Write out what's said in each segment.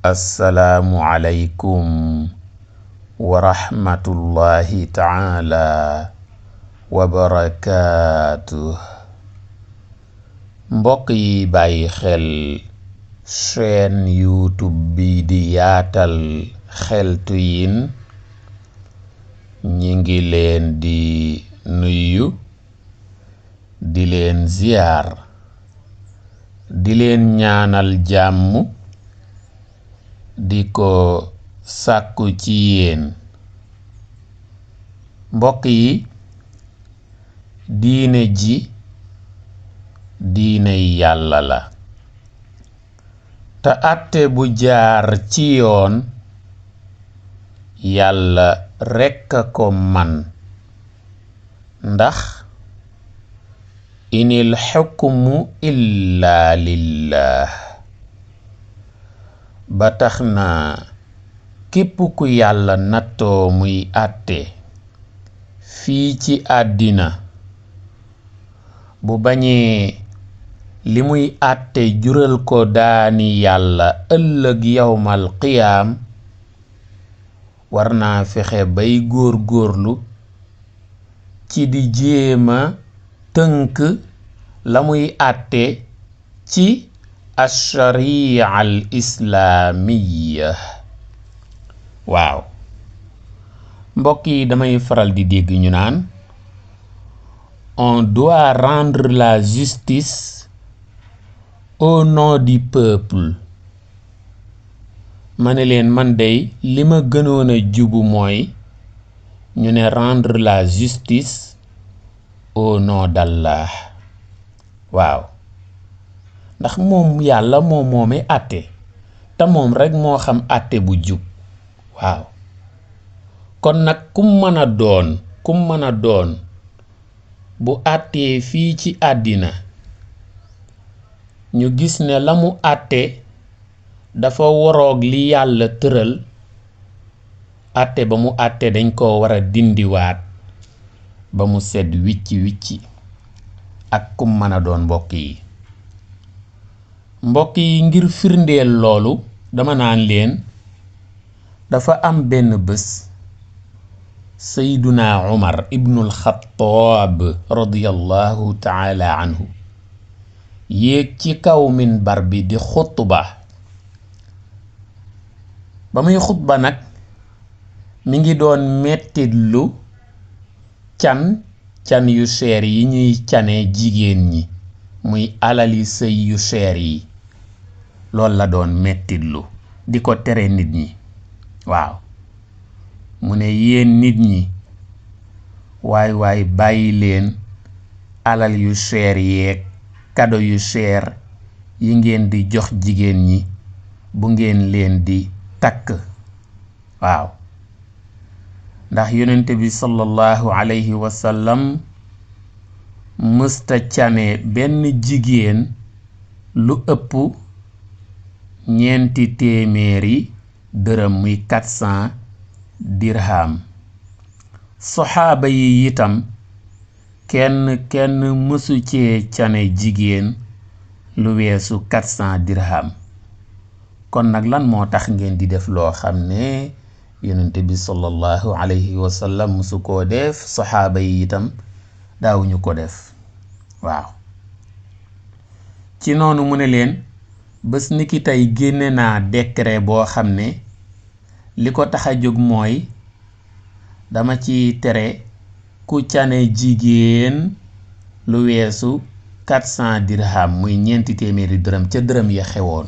assalaamu aleykum wa rahmatullahi taala wa barakaatuh. mbokk yi bàyyi xel chaîne YouTube bi di yaatal xeltu yin ñi ngi leen di nuyu di leen ziyaar di leen ñaanal jàmm di ko sàkku ci yéen. mbokk yi diine ji diine yàlla la te àtte bu jaar ci yoon yàlla rekk a ko man ndax inil xukmu illa lillah. ba tax na képp ku yàlla nattoo muy àtte fii ci àddina bu bañee li muy àtte jural ko daani yàlla ëllëg yawmal qiyaam war naa fexe bay góor-góorlu ci di jéema tënk la muy àtte ci ash-sharia al-islaamiya. waaw mbokk yi damay faral di dégg ñu naan on doit rendre la justice au nom du peuple. ma ne leen man dey li ma gënoon a jubu mooy ñu ne rendre la justice au nom d'Allah. waaw ndax moom yàlla moom moome àtte te moom rekk moo xam àtte bu jub. waaw kon nag kum mën a doon bu àttee fii ci àddina ñu gis ne la mu àtte dafa waroog li yàlla tëral, àtte ba mu àtte dañ koo war a dindiwaat ba mu sedd wicci ak kum mën a doon. mbokk yi ngir firndeel loolu dama naan leen dafa am benn bés Seyduna Umar ibnul Xattaab radiyallahu taala anhu yéeg ci kaw minbar bi di xutba. ba muy xutba nag mi ngi doon mettitlu can yu seer yi ñuy cane jigéen ñi muy alali sëy yu seer yi. loolu la doon mettitlu di ko tere nit ñi. waaw mu ne yéen nit ñi waay bàyyi leen alal yu seer yeeg kado yu seer yi ngeen di jox jigéen ñi bu ngeen leen di takk. waaw ndax yonent bi sallallahu alayhi wa sallam mësta cane benn jigéen lu ëpp 400 dërëm muy 400 dirham. soxaaba yi itam kenn mësu cee cane jigéen lu weesu 400 dirham. kon nag lan moo tax ngeen di def loo xam ne yonent bi sallallahu alayhi wa sallam mësu koo def, soxaaba yi itam daawuñu ko def. waaw ci noonu mu ne leen bés ni ki tey génne naa décret boo xam ne li ko tax a jóg mooy dama ci tere ku cane jigéen lu weesu 400 dirham muy 400 dërëm ca dërëm ya xewoon.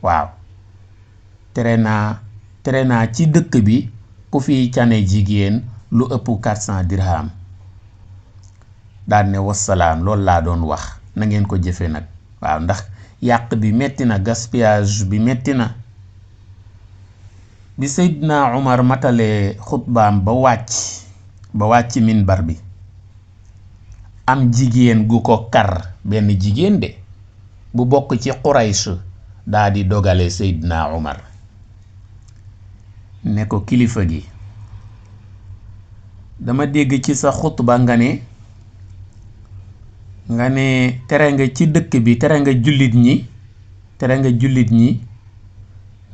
waaw tere naa ci dëkk bi ku fi cane jigéen lu ëpp 400 dirham. daan ne wassalaam loolu laa doon wax na ngeen ko jëfe nag. waaw ndax yàq bi metti na, gaspillage bi metti na. bi Seydina Umar matale xutbaam ba wàcc minbar bi am jigéen gu ko kar, benn jigéen de bu bokk ci Quraysh daa di dogale Seydina Umar ne ko kilifa gi dama dégg ci sa xutba nga ne tere nga ci dëkk bi tere nga jullit ñi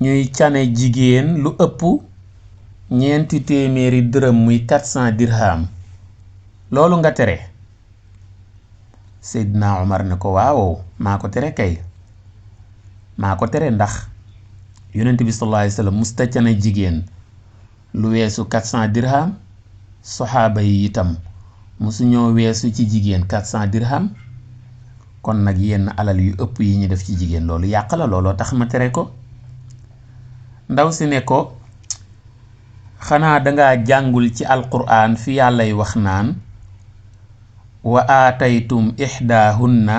ñuy cane jigéen lu ëpp ñeenti téeméeri dërëm muy 400 dirham loolu nga tere. Seydina Omar ne ko waaw maa ko tere kay, maa ko tere ndax yonent bi sallallahu alayhi wasallam musta cane jigéen lu weesu 400 dirham, saxaaba yi itam musu ñoo weesu ci jigéen 400 dirham. kon nag yenn alal yu ëpp yi ñu def ci jigéen loolu yàq la, looloo tax ma tere ko. ndaw si ne ko xanaa danga jàngul ci alquran fi yàllay wax naan wa aataytum ixdaahunna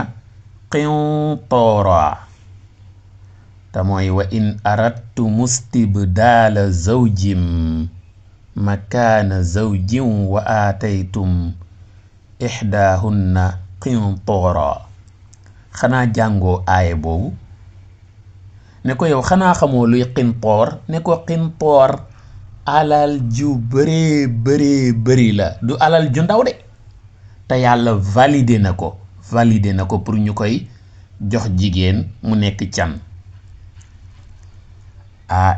qintoora te mooy wa in aradtum istibdaala zawjin makaana zawjin wa aataytum ixdaahunna qintoora. xanaa jàngoo aaye boobu? ne ko yow xanaa xamoo luy qintoor? ne ko qintoor alal ju bëree la, du alal ju ndaw de. te yàlla validé na ko pour ñu koy jox jigéen mu nekk can.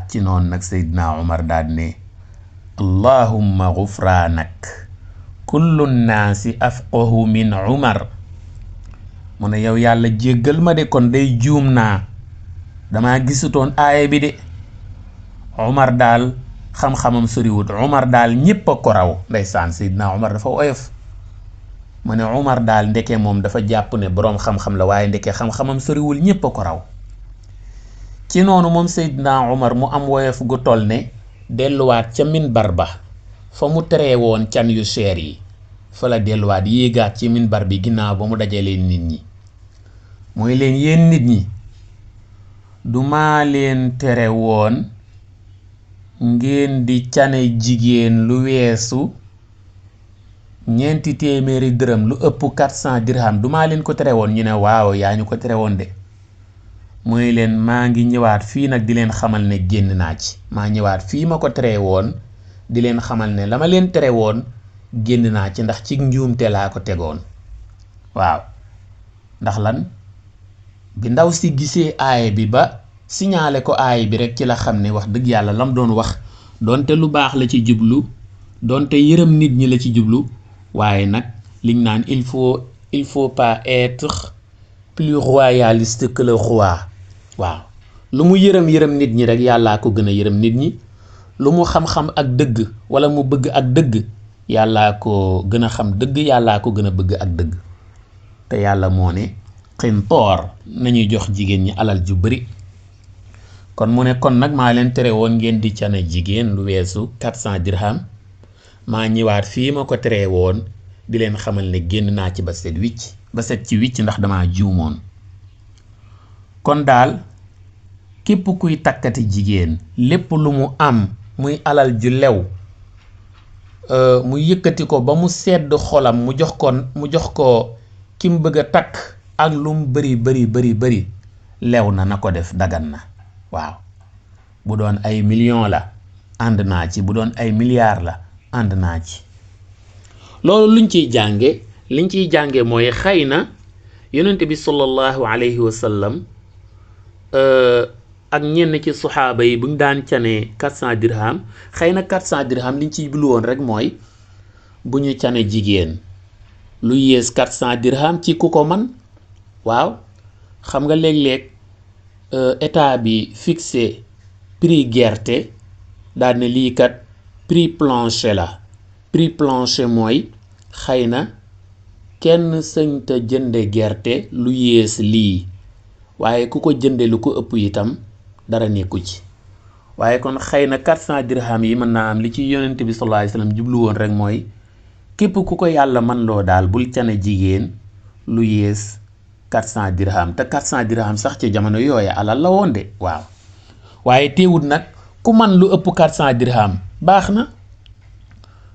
ci noonu nag Seydina Omar daal ne allahumma gufraanak kullu nnaasi afqahu min Omar. mu ne yow yàlla jéggal ma de, kon day juum naa, dama gisutoon aaya bi de. Omar daal xam-xamam soriwut, Omar daal ñépp a ko raw. ndeysaan Seydina Omar dafa oyof. mu ne Omar daal ndeke moom dafa jàpp ne boroom xam-xam la, waaye ndeke xam-xamam soriwul, ñépp a ko raw. ci noonu moom Seydina Omar mu am woyof gu toll ne delluwaat ca minbar ba fa mu teree woon can yu cher yi, fa la delluwaat yéegaat ci minbar bi ginnaaw ba mu dajalee nit ñi. mooy leen yéen nit ñi, du maa leen tere woon ngeen di cane jigéen lu weesu ñeenti téeméeri dërëm lu ëpp 400 dirham, du maa leen ko tere woon. ñu ne waaw yaa ñu ko tere woon de. mooy leen maa ngi ñëwaat fii nag di leen xamal ne génn naa ci. maa ñëwaat fii ma ko tere woon di leen xamal ne la ma leen tere woon génn naa ci, ndax ci njuumte laa ko tegoon. waaw ndax lan? bi ndaw si gisee aaya bi ba signalé ko aaya bi rek ci la xam ne wax dëgg yàlla lam doon wax donte lu baax la ci jublu, donte yërëm nit ñi la ci jublu, waaye nag liñ naan il faut pas être plus royaliste que le roi. waaw lu mu yërëm nit ñi rek yàllaa ko gën a yërëm nit ñi. lu mu xam-xam ak dëgg wala mu bëgg ak dëgg, yàllaa ko gën a xam dëgg, yàllaa ko gën a bëgg ak dëgg. te yàlla moo ne qintoor nañuy jox jigéen ñi alal ju bari. kon mu ne kon nag maa leen tere woon ngeen di cane jigéen lu weesu 400 dirham, maa ñëwaat fii ma ko tere woon di leen xamal ne génn naa ci ba set ci wicc ndax dama juumoon. kon daal képp kuy takkati jigéen lépp lu mu am muy alal ju lew, mu yëkkati ko ba mu sedd xolam mu jox ko ki mu bëgg a takk, ak lu mu bari lew na ko def, dagan na. waaw bu doon ay millions la ànd naa ci, bu doon ay milliards la ànd naa ci. loolu liñ ciy jànge mooy xëy na yonent bi sallallahu alayhi wa sallam ak ñenn ci saxaaba yi buñ daan canee 400 dirham, xëy na 400 dirham liñ ciy bulu woon rek mooy bu ñu cane jigéen lu yées 400 dirham ci ku ko man. waaw xam nga léeg-léeg état bi fixé prix gerte daal ne lii kat prix plancher la. prix plancher mooy xëy na kenn sëñta jënde gerte lu yées lii, waaye ku ko jënde lu ko ëpp itam dara nekku ci. waaye kon xëy na 400 dirham yi mën naa am li ci yonent bi sallallahu alayhi wasallam jublu woon rek mooy képp ku ko yàlla man loo daal bul cane jigéen lu yées 400 dirham. te 400 dirham sax ci jamono yooya alal la woon de. waaw waaye teewut nag ku man lu ëpp 400 dirham baax na.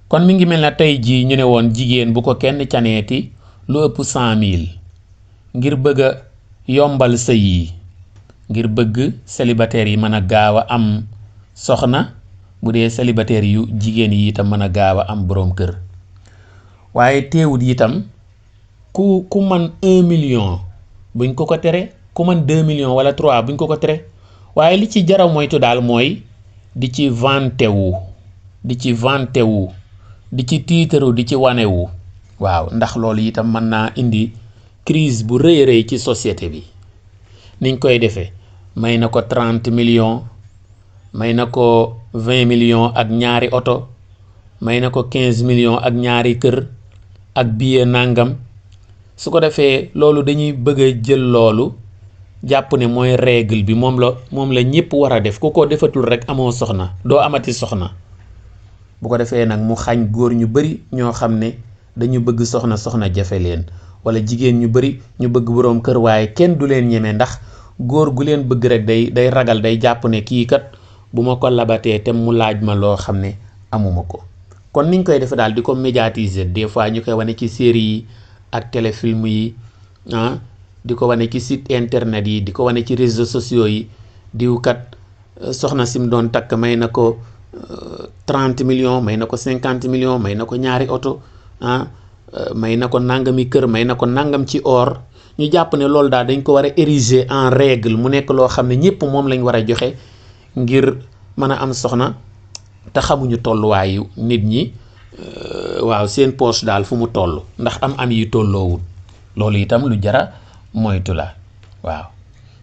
kon mi ngi mel na tey jii ñu ne woon jigéen bu ko kenn caneeti lu ëpp 100 000 ngir bëgg a yombal sëy yi, ngir bëgg célibataire yi mën a gaaw a am soxna, bu dee célibataire yu jigéen yi itam mën a gaaw a am boroom kër. waaye teewut itam ku man 1 million buñ ko tere, ku man 2 millions wala 3 buñ ko tere, waaye li ci jara moytu daal mooy di ci vanté wu di ci tiitaru di ci wanewu waaw ndax loolu itam mën naa indi crise bu rëy rëy ci société bi. niñ koy defee may na ko 30 millions may na ko 20 millions ak ñaari oto may na ko 15 millions ak ñaari kër ak billet nangam su ko defee loolu dañuy bëgg a jël loolu jàpp ne mooy règle bi moom la ñëpp war a def ku ko defatul rek amoo soxna doo amati soxna bu ko defee nag mu xañ góor ñu bari ñoo xam ne dañu bëgg soxna jafe leen wala jigéen ñu bari ñu bëgg boroom kër waaye kenn du leen ñeme ndax góor gu leen bëgg rek day ragal day jàpp ne kii kat bu ma ko labatee te mu laaj ma loo xam ne amuma ko. kon niñ koy defee daal di ko médiatiser des fois ñu koy wane ci série yi ak téléfilm yi di ko wane ci site internet yi di ko wane ci réseaux sociaux yi diw kat soxna sim doon takk may na ko 30 millions may na ko 50 millions may na ko ñaari oto may na ko nangami kër may na ko nangam ci or ñu jàpp ne loolu daal dañ ko war a ériger en règle mu nekk loo xam ne ñëpp moom lañ war a joxe ngir mën a am soxna te xamuñu tolluwaayu nit ñi waaw seen poche daal fu mu toll ndax am yi tolloowul loolu itam lu jara moytu la waaw.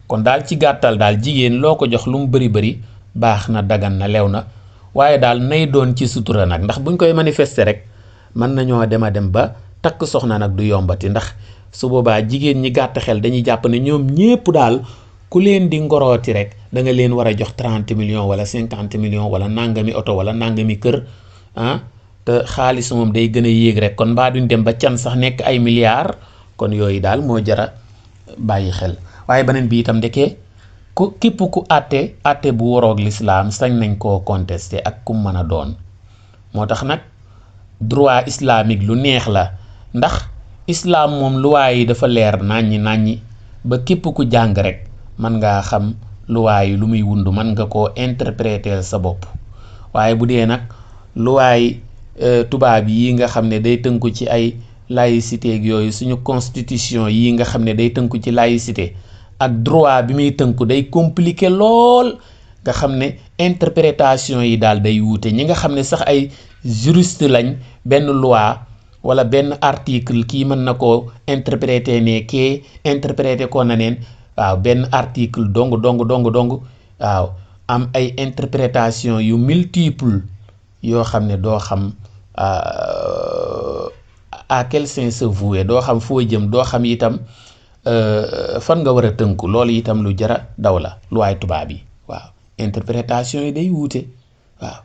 kon daal ci gàttal daal jigéen loo ko jox lu mu bari baax na dagan na lew na waaye daal nay doon ci sutura nag ndax buñ koy manifester rek mën nañoo dem ba takk soxna nag du yombati ndax su boobaa jigéen ñi gàtt xel dañuy jàpp ne ñoom ñépp daal ku leen di ngorooti rek da nga leen war a jox 30 millions wala 50 millions wala nangami oto wala nangami kër te xaalis moom day gën a yéeg rek kon mbaa duñ dem ba can sax nekk ay milliards kon yooyu daal moo jara bàyyi xel. waaye beneen bi itam ndekee képp ku àtte bu waroog lislaam sañ nañ koo contester ak ku mën a doon moo tax nag droit islamique lu neex la ndax islam moom luwaay yi dafa leer nàññi ba képp ku jàng rek mën ngaa xam luwaay yi lu muy wund mën nga koo interpréter sa bopp waaye bu dee nag luwaay tubaab yi nga xam ne day tënku ci ay laïcité ak yooyu suñu constitution yi nga xam ne day tënku ci laïcité ak droit bi muy tënku day compliqué lool nga xam ne interprétation yi daal day wuute ñi nga xam ne sax ay juriste lañ benn loi wala benn article kii mën na koo interpréter ne kee interpréter ko na neen waaw benn article dong waaw am ay interprétation yu multiple yoo xam ne doo xam à quel sens se vouer doo xam foo jëm doo xam itam fan nga war a tënku loolu itam lu jara daw la lu waay tubaab yi waaw interprétation yi day wuute waaw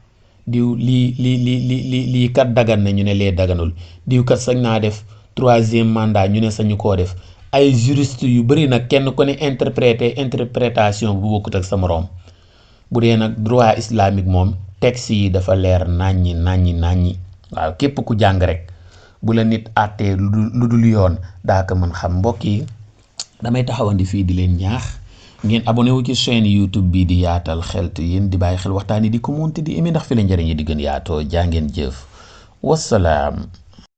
diw lii kat dagan na ñu ne lee daganul diw kat sañ naa def 3e mandat ñu ne sañu koo def ay juriste yu bari nag kenn ku ne interprétation bu bokkut ak sa moroom bu dee nag droit islamique moom texte yi dafa leer nàññi waaw képp ku jàng rek bu la nit àttee lu dul yoon daa ko mën xam. mbokk yi damay taxawandi fii di leen ñaax ngeen abonné wu ci chaîne YouTube bi di Yaatal Xeltu yéen di bàyyi xel waxtaan yi di commenter di aimer ndax fi la njëriñ yi di gën yaatoo jaa ngeen jëf wasalaam.